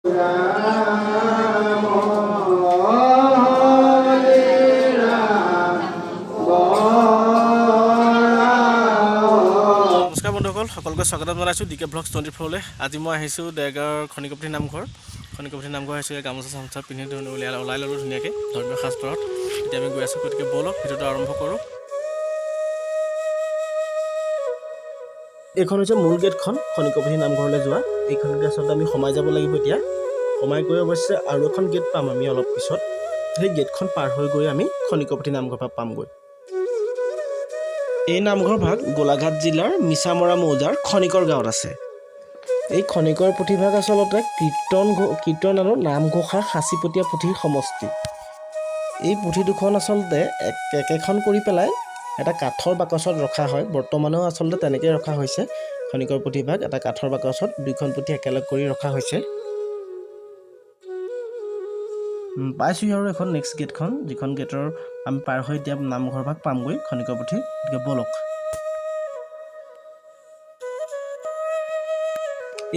ৰাম হৰে ৰাম। নমস্কাৰ বন্ধুসকল, সকলোকে স্বাগতম জনাইছোঁ ডি কে ব্লগছ 24লৈ। আজি মই আহিছোঁ দেৰগাঁৱৰ খনিকপুঠি নামঘৰ। খনিকপুঠি নামঘৰ আহিছোঁ। এই গামোচা চামোচা পিন্ধি উলিয়াই ওলাই ল'লোঁ ধুনীয়াকৈ ধৰ্মীয় সাজপাৰত। এতিয়া আমি গৈ আছোঁ, গতিকে ব'লক, ভিডিঅ'টো আৰম্ভ কৰোঁ। এইখন হৈছে মূল গেটখন খনিকপুঠি নামঘৰলৈ যোৱা। এইখন গেট আচলতে আমি সোমাই যাব লাগিব। এতিয়া সোমাই গৈ অৱশ্যে আৰু এখন গেট পাম আমি অলপ পিছত। সেই গেটখন পাৰ হৈ গৈ আমি খনিকপুঠি নামঘৰ পামগৈ। এই নামঘৰ ভাগ গোলাঘাট জিলাৰ মিছামৰা মৌজাৰ খনিকৰ গাঁৱত আছে। এই খনিকৰ পুথিভাগ আচলতে কীৰ্তন আৰু নামঘোষা সাঁচিপতীয়া পুথিৰ সমষ্টি। এই পুথি দুখন আচলতে একেখন কৰি পেলাই এটা কাঠৰ বাকচত ৰখা হয়। বৰ্তমানেও আচলতে তেনেকৈ ৰখা হৈছে। খনিকৰ পুথিভাগ এটা কাঠৰ বাকচত দুইখন পুথি একেলগ কৰি ৰখা হৈছে। পাইছোঁহি আৰু এখন নেক্সট গেটখন, যিখন গেটৰ আমি পাৰ হৈ এতিয়া নামঘৰ ভাগ পামগৈ খনিকৰ পুথি। গতিকে ব'লক।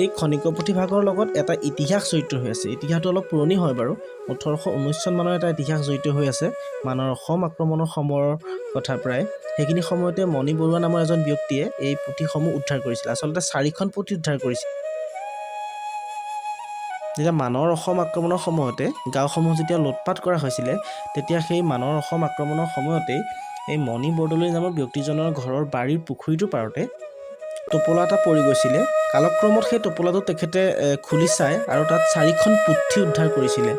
এই খনিকৰ পুথি ভাগৰ লগত এটা ইতিহাস জড়িত হৈ আছে। ইতিহাসটো অলপ পুৰণি হয় বাৰু, 1819 চন মানৰ এটা ইতিহাস জড়িত হৈ আছে। মানৰ অসম আক্ৰমণৰ সময়ৰ কথা। প্ৰায় সেইখিনি সময়তে মণি বৰুৱা নামৰ এজন ব্যক্তিয়ে এই পুথিসমূহ উদ্ধাৰ কৰিছিল। আচলতে চাৰিখন পুথি উদ্ধাৰ কৰিছিল। যেতিয়া মানৰ অসম আক্ৰমণৰ সময়তে গাঁওসমূহ যেতিয়া লুটপাত কৰা হৈছিলে, তেতিয়া সেই মানৰ অসম আক্ৰমণৰ সময়তেই এই মণি বৰদলৈ নামৰ ব্যক্তিজনৰ ঘৰৰ বাৰীৰ পুখুৰীটোৰ পাৰতে টোপোলা এটা পৰি গৈছিলে। কালক্ৰমত সেই টোপোলাটো তেখেতে খুলি চাই আৰু তাত চাৰিখন পুথি উদ্ধাৰ কৰিছিলে।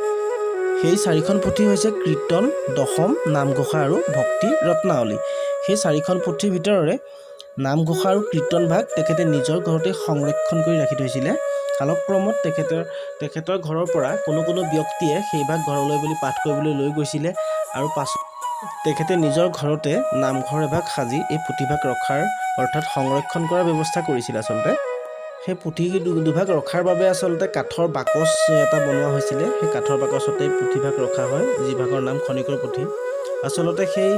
সেই চাৰিখন পুথি হৈছে কীৰ্তন, দশম, নামঘোষা আৰু ভক্তি ৰত্নাৱলী। সেই চাৰিখন পুথিৰ ভিতৰৰে নামঘোষা আৰু কীৰ্তন ভাগ তেখেতে নিজৰ ঘৰতে সংৰক্ষণ কৰি ৰাখি থৈছিলে। কালক্ৰমত তেখেতৰ ঘৰৰ পৰা কোনো কোনো ব্যক্তিয়ে সেইভাগ ঘৰলৈ বুলি পাঠ কৰিবলৈ লৈ গৈছিলে আৰু পাছত তেখেতে নিজৰ ঘৰতে নামঘৰ এভাগ সাজি এই পুথিভাগ ৰখাৰ, অৰ্থাৎ সংৰক্ষণ কৰাৰ ব্যৱস্থা কৰিছিল। আচলতে সেই পুথি দুভাগ ৰখাৰ বাবে আচলতে কাঠৰ বাকচ এটা বনোৱা হৈছিলে। সেই কাঠৰ বাকচতে পুথিভাগ ৰখা হয়, যিভাগৰ নাম খনিকৰ পুথি। আচলতে সেই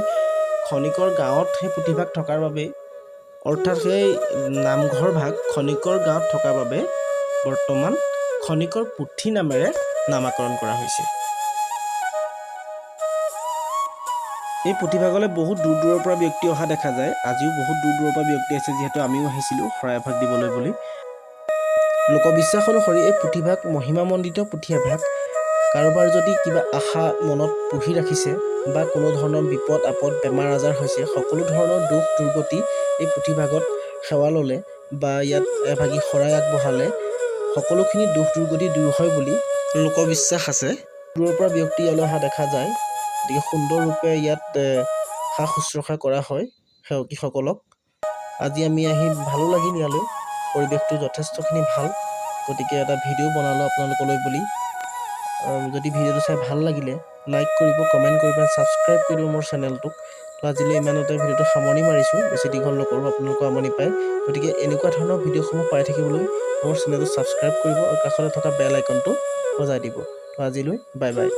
খনিকৰ গাঁৱত সেই পুথিভাগ থকাৰ বাবেই, অৰ্থাৎ সেই নামঘৰ ভাগ খনিকৰ গাঁৱত থকাৰ বাবে বৰ্তমান খনিকৰ পুথি নামেৰে নামাকৰণ কৰা হৈছে। এই পুথিভাগলৈ বহুত দূৰ দূৰৰ পৰা ব্যক্তি অহা দেখা যায়। আজিও বহুত দূৰ দূৰৰ পৰা ব্যক্তি আছে, যিহেতু আমিও আহিছিলোঁ শৰাই এভাগ দিবলৈ বুলি। লোকবিশ্বাস অনুসৰি এই পুথিভাগ মহিমামণ্ডিত পুথি এভাগ। কাৰোবাৰ যদি কিবা আশা মনত পুহি ৰাখিছে বা কোনো ধৰণৰ বিপদ আপদ, বেমাৰ আজাৰ হৈছে, সকলো ধৰণৰ দুখ দুৰ্গতি এই পুথিভাগত সেৱা ল'লে বা ইয়াত এভাগি শৰাই আগবঢ়ালে সকলোখিনি দুখ দুৰ্গতি দূৰ হয় বুলি লোকবিশ্বাস আছে। দূৰৰ পৰা ব্যক্তি ইয়ালৈ অহা দেখা যায়। গতিকে সুন্দৰৰূপে ইয়াত সা শুশ্ৰূষা কৰা হয় সেৱকীসকলক। আজি আমি আহি ভালো লাগিল। ইয়ালৈ পৰিৱেশটো যথেষ্টখিনি ভাল। গতিকে এটা ভিডিঅ' বনালোঁ আপোনালোকলৈ বুলি। যদি ভিডিঅ'টো চাই ভাল লাগিলে লাইক কৰিব, কমেণ্ট কৰিব, ছাবস্ক্ৰাইব কৰিব মোৰ চেনেলটোক। তো আজিলৈ ইমানতে ভিডিঅ'টো সামৰণি মাৰিছোঁ। বেছি দীঘল নকৰোঁ, আপোনালোকেও আমনি পায়। গতিকে এনেকুৱা ধৰণৰ ভিডিঅ'সমূহ পাই থাকিবলৈ মোৰ চেনেলটো ছাবস্ক্ৰাইব কৰিব আৰু কাষতে থকা বেল আইকনটো বজাই দিব। তো আজিলৈ বাই বাই।